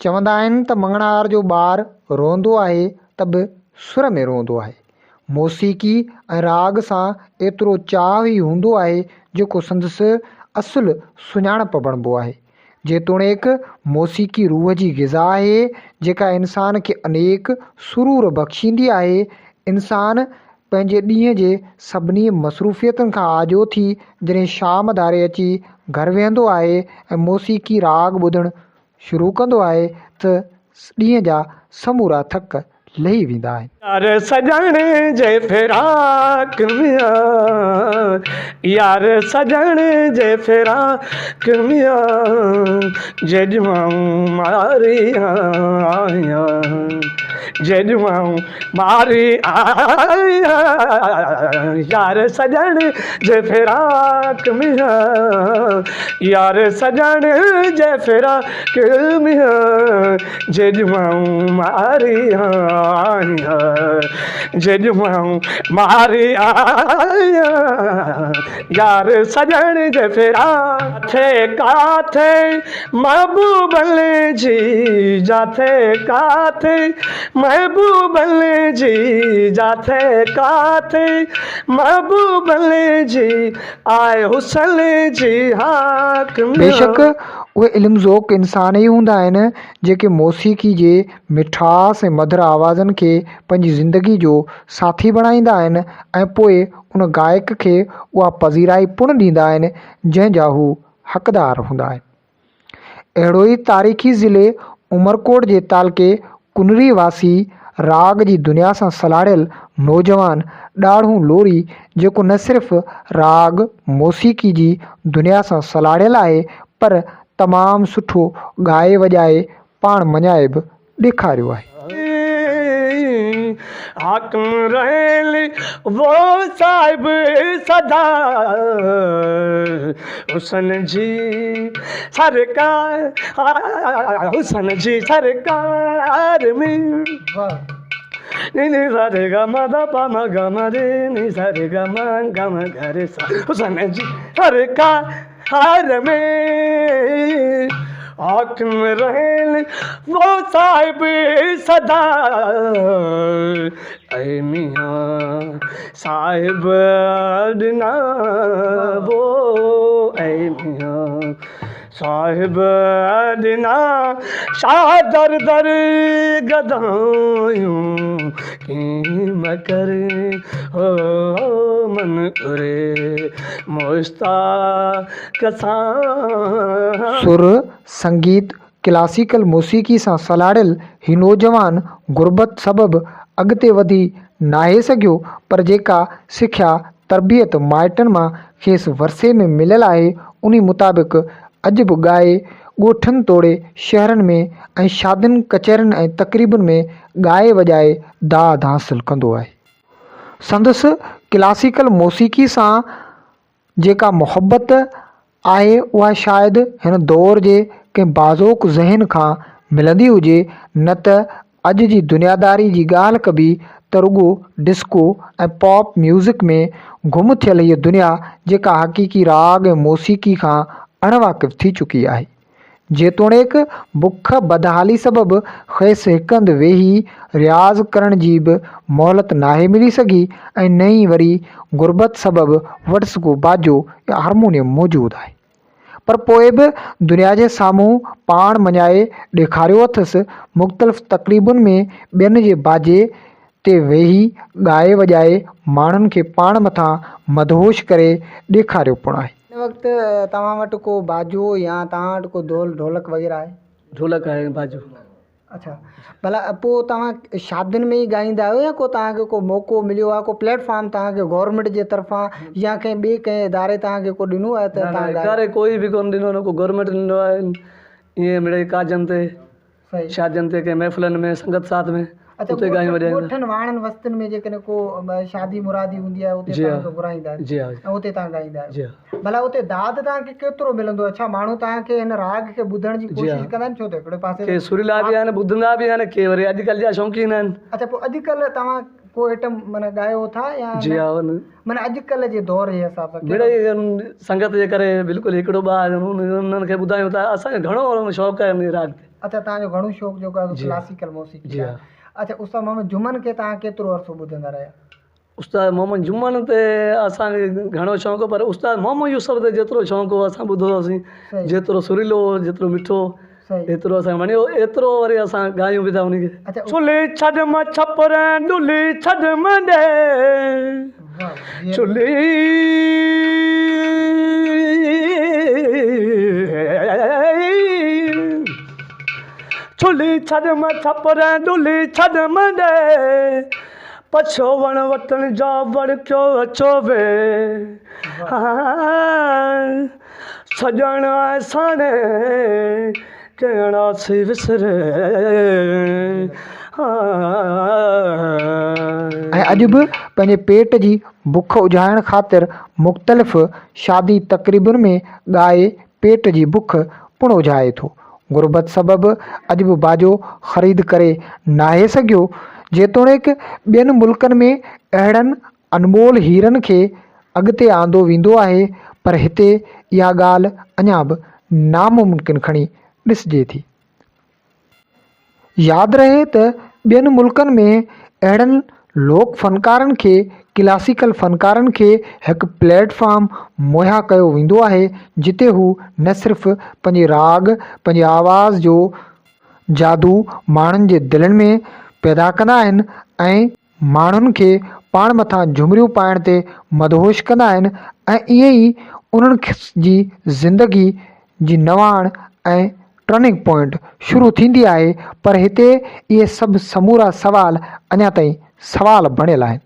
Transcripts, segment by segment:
چوندا آهن ته مڱڻهار جو ٻار روئندو آهي ته به سر ۾ روئندو آهي. موسيقي ۽ راڳ سان ايترو چاهه ئي هوندو آهي جيڪو سندس اصل سڃاڻپ بڻبو آهي. جيتوڻيڪ موسيقي روح جي غذا آهي جيڪا انسان کي انيڪ سرور بخشيندي آهي. انسان پنهنجي ڏينهن جي سڀني مصروفيتن کان آجو ٿي جڏهن شام ڌاري اچي گهر ويهندو آهي ۽ موسيقي راڳ ٻڌڻ شروع ڪندو آهي ته ڏينهن جا سمورا ٿڪ لهي ويندا آهن. يار سڄڻ جي فراق ۾ آ يار سڄڻ جي فراق ۾ آ جيڏيون آئون ماري آهيان جيڏيون آئون ماري آهيان يار سڄڻ جي فراق ۾ آ يار سڄڻ جي فراق ۾ آ جيڏيون آئون ماري آهيان جيڏيون آئون ماري آهيان يار سڄڻ جي فراق ڪاٿي ڪاٿي محبوبن جي جاٿي ڪاٿي محبوبن جي جاٿي ڪاٿي محبوبن جي آء حسن جي هاڪ ۾. بيشڪ اهي علم ذوق انسان ئي هوندا آهن جيڪي موسيقي جي مٺاس ۽ مڌر آوازن کي پنهنجي زندگي جو ساٿي بڻائيندا آهن ۽ پوء ان گائڪ کي اها پذيرائي پڻ ڏيندا آهن جنهن جا هو حقدار هوندا آهن. اهڙو ئي تاريخي ضلعي عمرڪوٽ جي تعلقي ڪنري واسي راڳ جي دنيا سان سلهاڙيل نوجوان ڏاڙهون لوري جيڪو نه صرف راڳ موسيقي جي دنيا سان سلهاڙيل آهي پر تمام سٺو ڳائي وڄائي پاڻ مڃائي به ڏيکاريو آهي. حاڪم رهيل وو صاحب سدا حسن جي سرڪار حسن جي سرڪار ۾ ني ني سا ري گا ما دا پا ما گا ما ري ني سا ري گا ما گا ما گا ري سا حسن جي سرڪار هار ۾ حاڪم رهيل وو صاحب سدا اي ميان صاحب ڏنا وو اي ميان صاحب ڏنا شاهه در در گدايون ڪين مڪر هو من اري مشتاق سان. سر، سنگيت، ڪلاسيڪل موسيقي سان سلهاڙيل هي نوجوان غربت سبب اڳتي وڌي ناهي سگهيو پر جيڪا سکيا تربيت مائٽن مان کيس ورثي ۾ مليل آهي انهي مطابق اڄ به ڳائي ڳوٺن توڙي شهرن ۾ ۽ شادين ڪچهرين ۽ تقريبن ۾ ڳائي وڄائي داد حاصل ڪندو آهي. سندس ڪلاسيڪل موسيقي سان جيڪا محبت آهي اها شايد هن دور جي ڪنهن باذوق ذهن کان ملندي هجي نه ته اڄ جي دنياداري جي ڳالهه ڪبي ته رڳو ڊسڪو ۽ پاپ ميوزڪ ۾ گم ٿيل هيء دنيا جيڪا حقيقي راڳ ۽ موسيقي کان اڻ واقف ٿي چڪي آهي. جيتوڻيڪ بک بدحالي سبب کيس هڪ هنڌ ويهي رياض ڪرڻ جي به مهلت ناهي ملي سگهي ۽ نه ئي وري غربت سبب وٽس ڪو باجو يا هارمونيم موجود آهي. پر پوء به دنيا جي سامهون پاڻ مڃائي ڏيکاريو اٿس. مختلف تقريبن ۾ ٻين جي باجي تي ويهي ڳائي وڄائي ماڻهن کي پاڻ مٿان مدهوش ڪري ڏيکاريو پڻ آهي. هن وقت توهان وٽ ڪو باجو يا توهان وٽ ڪو دول ڍولڪ وغيره آهي؟ ڍولڪ آهي ۽ باجو. اڇا ڀلا پوء توهان شادين ۾ ئي ڳائيندا آهيو يا ڪو توهان کي ڪو موقعو مليو آهي ڪو پليٽ فارم توهان کي گورنمينٽ جي طرفان يا ڪنهن ٻئي ڪنهن اداري توهان کي ڪو ڏنو آهي ته نه نه توهان ڳايو؟ اداري ڪوئي به ڪونه ڏنو نه ڪو گورنمينٽ ڏنو آهي ائين مڙئي ڪاڄن تي شادين تي ڪنهن محفلن ۾ سنگت ساٿ ۾ اڇا اتي ڳايون وڄايون ڳوٺن واڻن وستين ۾ جيڪڏهن ڪو شادي مرادي هوندي آهي اتي جي توهان ها کي گهرائيندا آهن جي ها ۽ اتي توهان ڳائيندا آهيو جي ها ڀلا اتي داد توهان کي ڪيترو ملندو آهي ڇا ماڻهو توهان کي هن راڳ کي ٻڌڻ جي جي ڪوشش ها ڪندا آهن ڇو ته هڪڙي پاسي ڪي سريلا به آهن ٻڌندا به آهن ڪي وري اڄڪلهه جا شوقين آهن. اڇا پوء اڄڪلهه توهان ڪو ائٽم معنيٰ ڳايو ٿا يا جي نه ها معنيٰ اڄڪلهه جي دور جي حساب سان ڪهڙو مڙئي سنگت جي ڪري بلڪل هڪڙو ٻه آهن انهن کي ٻڌايون ٿا اسان کي گهڻو شوق آهي ان راڳ تي. اڇا توهان جو گهڻو شوق جيڪو آهي سو ڪلاسيڪل موسيقي جي آهي. اڇا استاد محمد جمن کي توهان ڪيترو عرصو ٻڌندا رهيا؟ استاد محمد جمن تي اسان کي گهڻو شوق هو پر استاد محمد يوسف تي جيترو شوق هو اسان ٻڌو هوسين جيترو سريلو هو جيترو مٺو هو ايترو اسان کي وڻيو ايترو وري اسان ڳايون به ٿا ان کي. چلي ڇڏ م ڇپر ڏلي ڇڏ م ڏي چلي چلي ڇڏ م ڇپر ڏلي ڇڏ م ڏي پڇو وڻ وطن جا وڙڪيو اچو وي سڄڻ آء ساڻي ڪهڙا سي وسري. ۽ اڄ به پنهنجي پيٽ جي بک اجهائڻ خاطر مختلف شادي تقريبن ۾ ڳائي پيٽ جي بک پڻ اجهائي ٿو. غربت سبب اڄ به باجو خريد ڪري ناهي سگهيو. جيتوڻيڪ ٻين ملڪن ۾ اهڙن انمول هيرن کي اڳتي آندو ويندو آهي پر هتي اها ڳالهه اڃا به ناممڪن کڻي ڏسجي ٿي. ياد رهي ته ٻين ملڪن ۾ اهڙن لوڪ فنڪارن کي ڪلاسيڪل فنڪارن کي هڪ پليٽ فارم مهيا ڪيو ويندو آهي جتي هو نه صرف پنهنجي راڳ پنهنجي آواز جو جادو ماڻهن جي دلين ۾ پيدا ڪندا آهن ۽ ماڻهن کي پاڻ مٿان جهمريون پائڻ تي مدهوش ڪندا آهن ۽ ائين ئي انهن جي زندگي جي نواڻ ۽ ٽرننگ پوائنٽ شروع ٿيندي آهي پر هتي اهي سڀ سمورا سوال اڃا تائين سوال بڻيل آهن.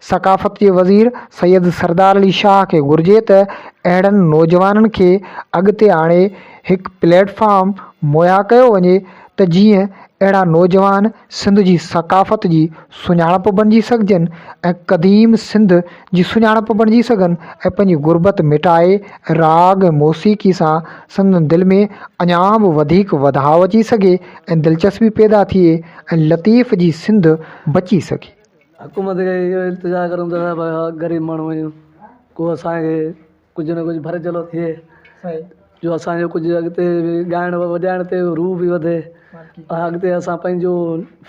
ثقافت جي وزير سيد سردار علي شاهه کي گهرجي ته اهڙن نوجوانن کي اڳتي آڻي هڪ پليٽ فارم مهيا ڪيو وڃي ته جيئن اهڙا نوجوان سنڌ جي ثقافت جي سڃاڻپ بڻجي سگهجن ۽ قديم سنڌ جي سڃاڻپ بڻجي سگهن ۽ پنهنجي غربت مٽائي راڳ ۽ موسيقي سان سندن دل ۾ اڃا به وڌيڪ وڌاء اچي سگهي ۽ دلچسپي پيدا ٿئي ۽ لطيف جي سنڌ بچي سگهي. حڪومت کي اهو التجا ڪرون ته ڀائي غريب ماڻهو آهيون ڪو اسان کي ڪجهه نه ڪجهه ڀرجهلو ٿئي جو اسان جو ڪجهه اڳتي به ڳائڻ وڄائڻ تي روح به وڌي اڳتي اسان پنهنجو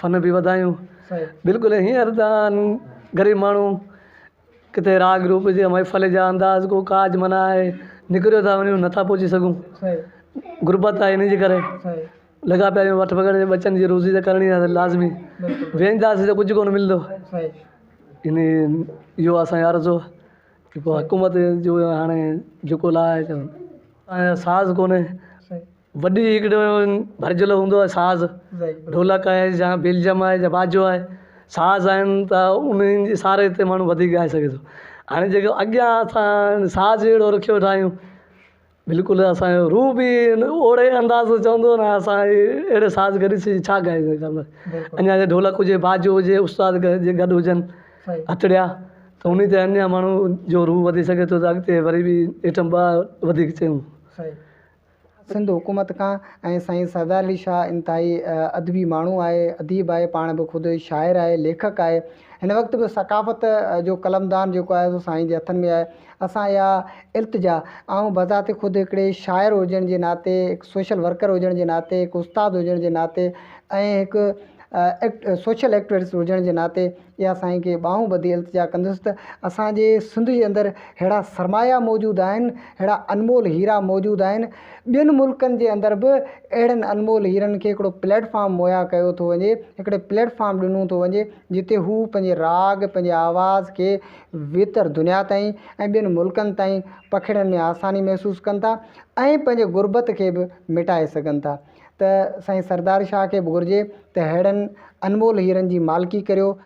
فن به وڌايون بلڪل هينئر ته غريب ماڻهو ڪٿي راڳ روپ جي محفل جا انداز ڪو ڪاج معنيٰ آهي نڪريو ٿا وڃون نٿا پهچي سگهون غربت آهي ان جي ڪري لڳا پيا آهيون وٺ پڪڙ جي ٻچن جي روزي ته ڪرڻي آهي لازمي وينداسين ته ڪجهه ڪونه ملندو ان اهو اسان جو عرض هو پوء حڪومت جو هاڻي جيڪو لاء آهي ساز ڪونهي وڏي هڪڙو ڀرجهلو هوندو آهي ساز ڍولڪ آهي يا بيلجم آهي يا باجو آهي ساز آهن ته انهن جي سهاري تي ماڻهو وڌيڪ ڳائي سگهي ٿو هاڻي جيڪو اڳيان اسان ساز اهڙو رکيو ويٺا آهيون بلڪل اسان جو روح به اوڙي انداز سان چوندو نه اسان اهڙي ساز کي ڏسي ڇا ڳائي اڃا جي ڍولڪ هجي باجو هجي استاد جي گڏ هجن هٿڙيا ته انهي تي اڃا ماڻهو جو روح وڌي سگهي ٿو ته اڳتي وري به ايٽم ٻه وڌيڪ چيون. سنڌ حڪومت کان ۽ سائين سردار علي شاهه انتهائي ادبي ماڻهو آهي اديب آهي پاڻ به خود شاعر آهي ليکڪ آهي هن وقت به ثقافت جو قلمدان جيڪو آهي سو سائين جي هٿن ۾ آهي اسان اها التجا آئون بذات خود هڪڙي شاعر هجڻ جي ناتي هڪ سوشل ورڪر هجڻ جي ناتي هڪ استاد هجڻ جي ناتي ۽ هڪ سوشل ايڪٽوسٽ هجڻ جي ناتي اها سائين کي ٻانهون ٻڌي التجا ڪندس ته اسان جي سنڌ جي اندر ههڙا سرمايا موجود آهن ههڙا انمول هيرا موجود آهن ٻين ملڪن جي اندر به اهڙن انمول هيرن کي هڪڙو پليٽ فارم مهيا ڪيو ٿو وڃي هڪڙي پليٽ فارم ڏنو ٿو وڃي جتي هو پنهنجي راڳ پنهنجي آواز کي ويتر دنيا تائين ۽ ٻين ملڪن تائين پکيڙڻ ۾ آساني محسوس ڪن ٿا ۽ پنهنجي غربت کي به مٽائي سگهن ٿا ته سائين سردار شاهه کي به گهرجي ته ههڙن انمول هيرن جي مالڪي ڪريو.